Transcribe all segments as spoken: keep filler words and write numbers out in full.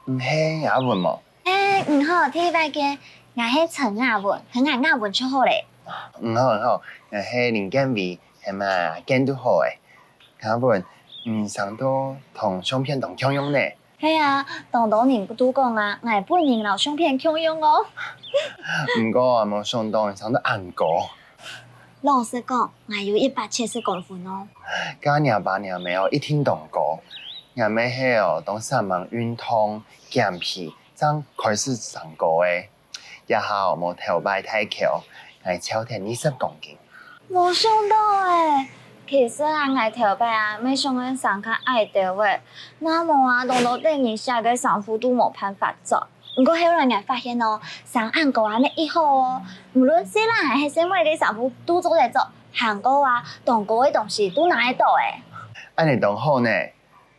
毋係雅文無？欸，你好，第一擺見，𠊎係陳雅文，喊𠊎雅文就好咧。你好，你好，𠊎係林建偉，喊𠊎建就好咧。雅文，你生到同相片當共樣呢。係啊，當多人都講啊，𠊎本人摎相片共樣哦。毋過啊，無想到你生到恁高。 老實講，𠊎有一百七十公分哦。該若爸若姆哦，一定當高。若姆係哦，當煞猛運動、減肥，正開始生高个。這下哦，無頭擺大箍，𠊎瘦忒二十公斤。無想到欸！其實啊，𠊎頭擺啊，乜想愛生較矮兜仔，若無啊，當多得人惜个衫褲都無辦法著。 毋過後來𠊎發現哦，生恁高啊乜異好哦，無論細人還係細妹个衫褲都做得著，還過啊，當高个東西都拿得著欸。恁呢當好呢，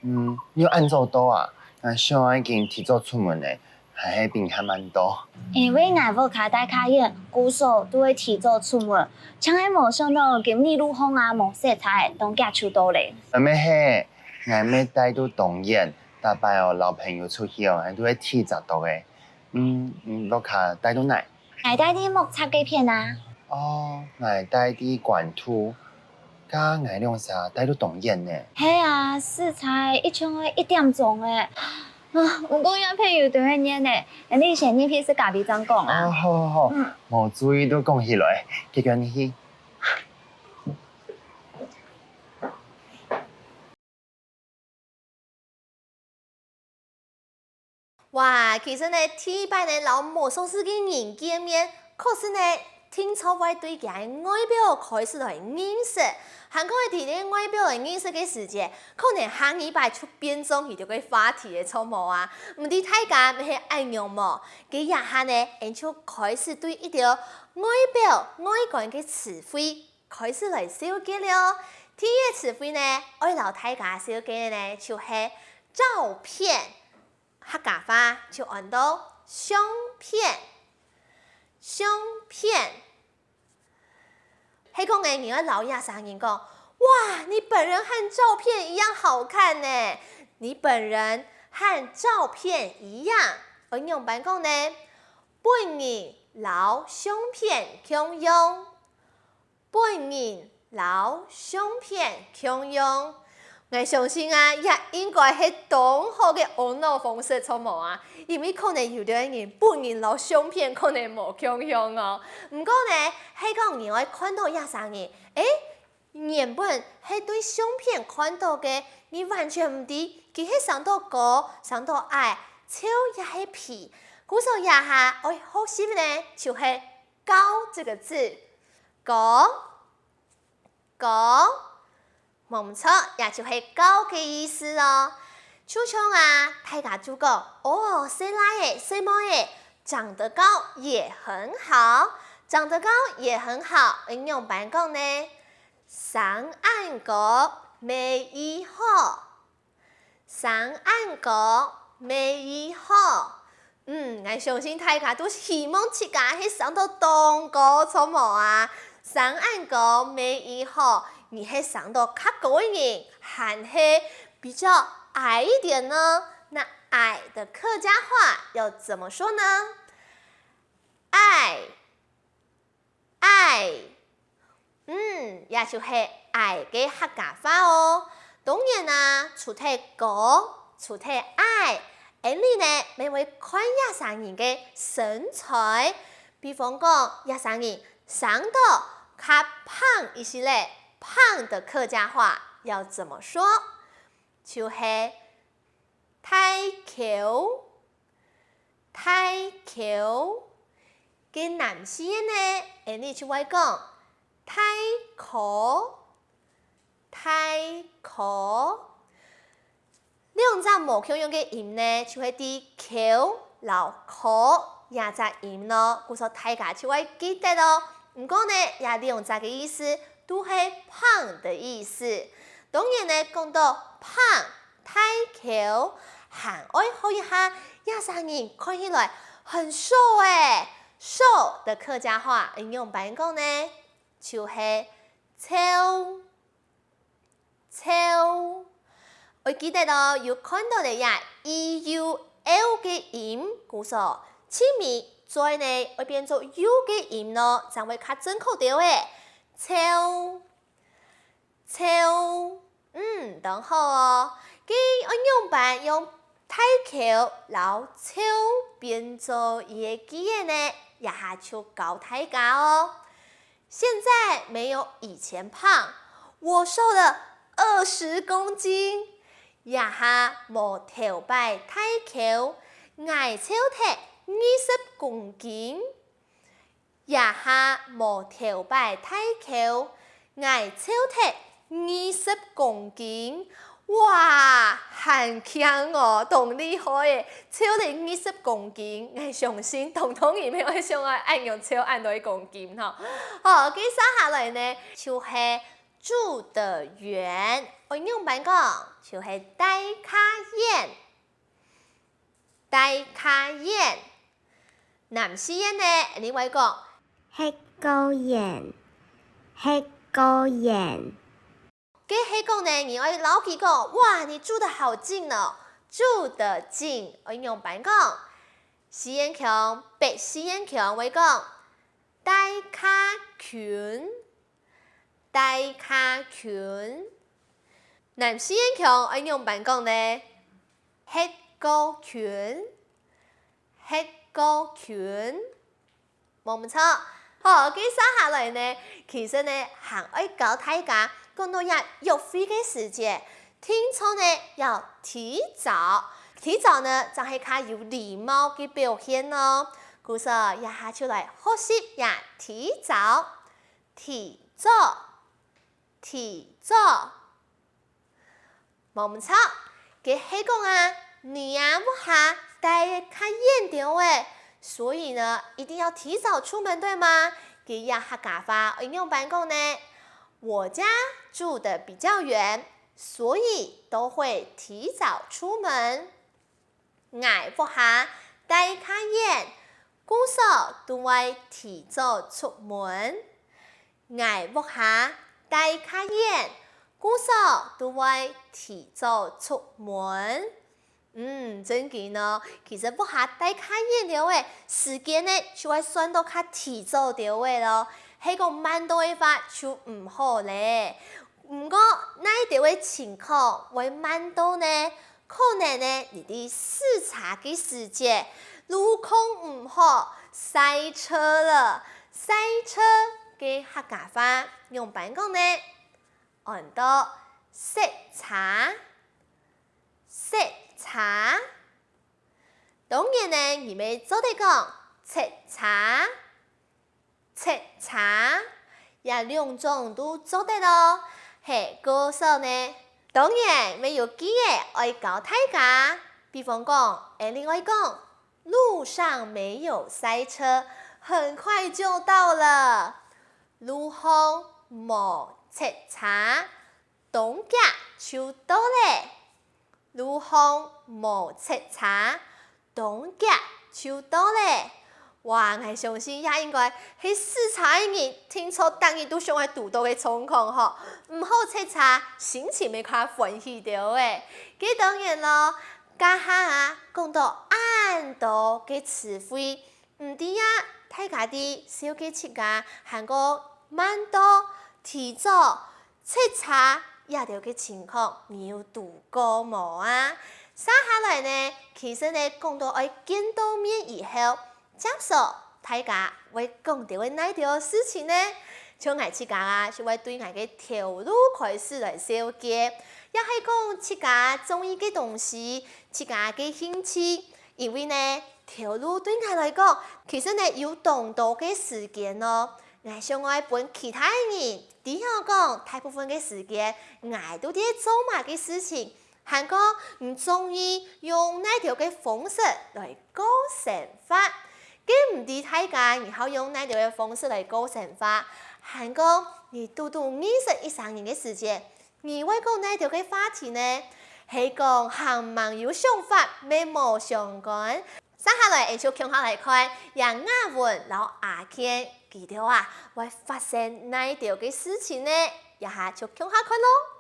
嗯，你有恁早到啊？𠊎想愛緊提早出門呢，還係比你較慢到。因為𠊎屋下戴較遠，故所都會提早出門，正係無想到今日路項啊無塞車，當遽就到咧。乜係，𠊎乜戴到當遠， 逐擺哦，摎朋友出去哦，𠊎都會提早到个。嗯，你屋下戴到哪？𠊎戴在木柵該片啊。哦，𠊎戴在關渡，該𠊎兩儕戴到當遠呢。係啊，駛車一場愛一點鐘欸。啊，毋過這朋友都係遠呢，𠊎等先入去食咖啡正講啊。哦，好好好，嗯。無注意就講起來，結果你去。 哇，其實呢，第一擺呢，摎無熟識个人見面，確實呢，定著會對佢个外表開始來認識。還過在這外表來認識个時節，可能下二擺就變做佢兜个話題了，著無啊？毋知大家乜係恁樣無？該這下呢，𠊎就開始對一兜外表、外觀个詞彙 開始來紹介了哦。第一個詞彙呢，愛摎大家紹介个呢，就係照片，客家話就安到相片。相片。係講呢，你愛摎這儕人講：「哇，你本人和照片一樣好看呢！你本人和照片一樣。」愛仰般講呢？本人摎相片共樣。 本人摎相片共樣。𠊎相信啊，這應該係當好个安老方式，著無啊？因為可能有兜人本人摎相片可能無共樣哦。毋過呢，係講你愛看著這儕人，欸，原本係對相片看著个，你完全毋知佢係生到高、生到矮、瘦也係肥。故所這下愛學習呢，就係 高這個字，高，高，無毋著，這就係高个意思哦。就像啊，大家就講：「哦，細賴仔、細妹仔，長得高也很好，長得高也很好。」愛仰般講呢？生恁高乜異好。 生恁高乜異好。嗯，𠊎相信大家都希望自家係生到當高，著無啊？生恁高乜異好，你係生到較高个人，還係比較矮一點呢？那矮的客家話要怎麼說呢？矮，矮。 嗯，這就係矮个客家話哦。當然啊，除忒高，除忒矮，𠊎俚呢乜會看這儕人个身材。比方講，這儕人生到較胖一息仔，胖的客家話要怎麼說？就係大箍。 大箍。該男士个呢，𠊎俚就會講大箍，大箍。兩隻無共樣个音呢，就係在箍摎箍這隻音囉。故所大家就愛記得哦。毋過呢，這兩隻个意思都係胖的意思。當然呢，講到胖， 大箍，還愛學一下，這儕人看起來很瘦欸。瘦的客家話愛仰般講呢？就係瘦，瘦。愛記得哦，有看著个這E U L个音，故所，前面嘴呢會變做U个音咯，正會較準確兜仔。臭，臭，嗯，當好哦。該愛仰般用大口摎臭變做一个句仔呢？這下就教大家哦。現在沒有以前胖，我瘦了二十公斤。這下無頭擺大口，𠊎瘦忒二十公斤。這下無頭擺大口，𠊎瘦忒二十公斤。哇，還慶哦，當厲害誒！瘦了二十公斤，𠊎相信當多人乜會想愛恁樣瘦恁多个公斤吼。好，該續下來呢，就係住得遠，愛仰般講？就係戴較遠，戴較遠。南四縣呢，𠊎等會講，歇較遠，歇較遠。該係講呢，你愛摎佢講，哇，你住得好近哦，住得近，愛仰般講？四縣腔，北四縣腔會講，戴較近，戴較近。南四縣腔愛仰般講呢？歇較近，歇較近。無毋著。好，該續下來呢，其實呢，還愛教大家講到這約會个時節，定著呢愛提早。提早呢，正係較有禮貌个表現哦。故所，這下就來學習這提早。提早，提早。無毋著，該係講啊，你啊屋下戴較遠兜仔，所以呢，一定要提早出門，對嗎？該這客家話愛仰般講呢？我家住得比較遠，所以都會提早出門。 𠊎屋下戴較遠，故所都會提早出門。𠊎屋下戴較遠，故所都會提早出門。嗯，真經哦，其實屋下戴較遠兜仔，時間呢就會算到較提早兜仔咯。係講慢到个話就毋好咧。毋過，哪兜个情況會慢到呢？ 可能呢，你在駛車个時節，路況毋好，塞車了。塞車个客家話仰般講呢？安到塞車，塞車。當然呢，你乜做得講塞車， 塞車，這兩種都做得哦。係，故所呢，當然乜有句仔愛教大家。比方講，𠊎等會講，路上沒有塞車，很快就到了。路項無塞車，當遽就到咧。路項無塞車， 當遽就到咧。哇，𠊎相信這應該係駛車个人，定著逐日都想愛堵著个狀況吼。毋好塞車，心情乜較歡喜兜仔。該當然咯，這下啊，講到恁多个詞彙，毋知啊，大家知紹介自家還過慢到、提早、 塞車這兜个情況，你有堵過無啊？續下來呢，其實呢，講到愛見到面以後，接續大家會講兜个哪兜事情呢？像𠊎自家啊，就會對𠊎个頭路開始來紹介，也係講自家中意个東西，自家个興趣。因為呢，頭路對𠊎來講，其實呢，有當多个時間哦。 𠊎想愛分其他个人知曉講，大部分个時間，𠊎都在做麼个事情，還過你中意用哪兜个方式來過生活。該毋知大家你好用哪兜个方式來過生活，還過你堵堵認識一儕人个時節，你會講哪兜个話題呢？係講還吂有想法，乜無相干。 續下來，𠊎就共下來看，這雅文摎阿健佢兜啊，會發生哪兜个事情呢？這下就共下看咯。